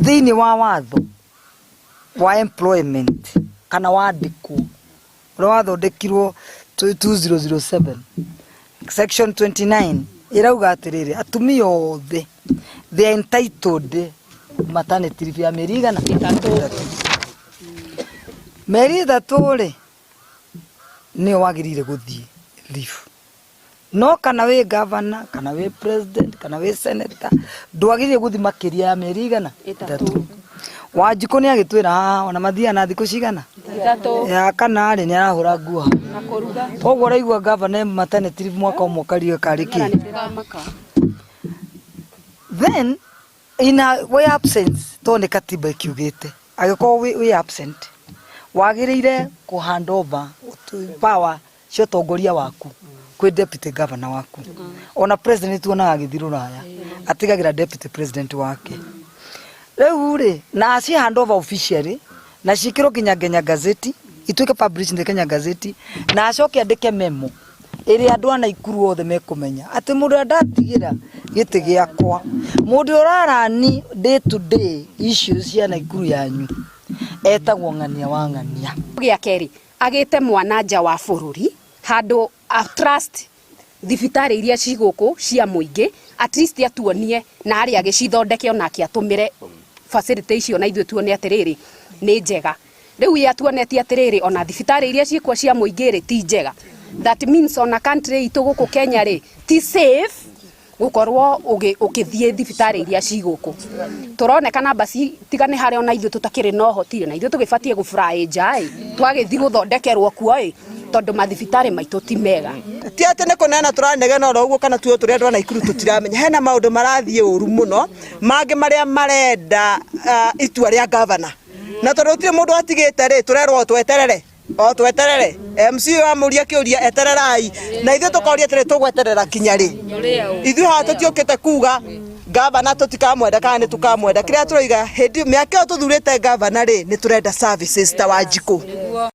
Thĩinĩ wa watho wa employment kana wandĩkwo ũrĩa wathondekirwo 2007 section 29 ĩrauga atĩrĩrĩ, atumia othe they are entitled maternity leave ya mĩeri igana? 3. Mĩeri 3 rĩ, nĩyo wagĩrĩire gũthiĩ leave. No kana wĩ governor, kana wĩ president, kana wĩ senator, ndwagĩrĩire gũthiĩ makĩria ya mĩeri igana? 3. Wanjikũ nĩ agĩtwĩra haha ona mathiaga na thikũ cigana? 3. Ya kana rĩ, nĩ arahũra nguo hau. Na kũruga. Koguo ũraigua governor e maternity leave mwaka ũmwe ũkariũe karĩ kĩ? Ndĩramaka. Then in a wĩ absence, tondũ nĩ katiba ĩkiugĩte, angĩkorwo wĩ absent, wagĩrĩire kũ hand over power cia ũtongoria waku kwĩ deputy governor waku. Ona president tuonaga agĩthiĩ rũraya atigagĩra deputy president wake. Rĩu rĩ, na aci hand over officially na ciĩkĩrwo nginya Kenya Gazette, ituĩke published in the Kenya Gazette, na acoke andĩke memo ĩrĩa andũ a Naikuru othe mekũmenya atĩ mũndũ ũrĩa ndatigĩra gĩtĩ gĩakwa, mũndũ ũrĩa ũrarani day to day issues cia Naikuru yanyu, etagwo Ng'ania wa Ng'ania. Gĩa kerĩ, agĩte mwana nja wa bũrũri handũ a trust thibitarĩ iria ci gũkũ cia mũingĩ, at least atuonie na arĩa agĩcithondeke onake atũmĩre facility icio na ithuĩ tuone atĩrĩrĩ nĩ njega. Rĩu ye atuonetie atĩrĩrĩ ona thibitarĩ iria ciĩkuo cia mũingĩ rĩ ti njega. That means ona country itũ gũkũ Kenya rĩ ti safe gũkorwo ũgĩthiĩ thibitarĩ iria ci gũkũ. Tũronekana basi tiga nĩ harĩa ona ithuĩ tũtakĩrĩ na ũhoti na ithuĩ tũgĩbatiĩ gũfly nja ĩ, twagĩthiĩ gũthondekerwo kuo ĩ, tondũ mathibitarĩ maitũ ti mega. Ti atĩ nĩ kũneana tũranegena oro ũguo kana tuo tũrĩa andũ a Naikuru tũtiramenya. Hena maũndũ marathiĩ ũru mũno mangĩ marĩa marenda itua rĩa gavana, na tondũ gũtirĩ mũndũ atigĩte rĩ, tũrerwo tweterere o tweterere. MC amũria kĩũria, etererai, na ithuĩ tũkoria atĩrĩ, tũgweterera kinya rĩ? Ithuĩ haha tũtiũkĩte kuga gavana tũtikamwenda kana nĩ tũkamwenda. Kĩrĩa tũroiga, hĩndĩ mĩaka ĩyo tũthurĩte gavana rĩ, nĩ tũrenda services ta Wanjikũ.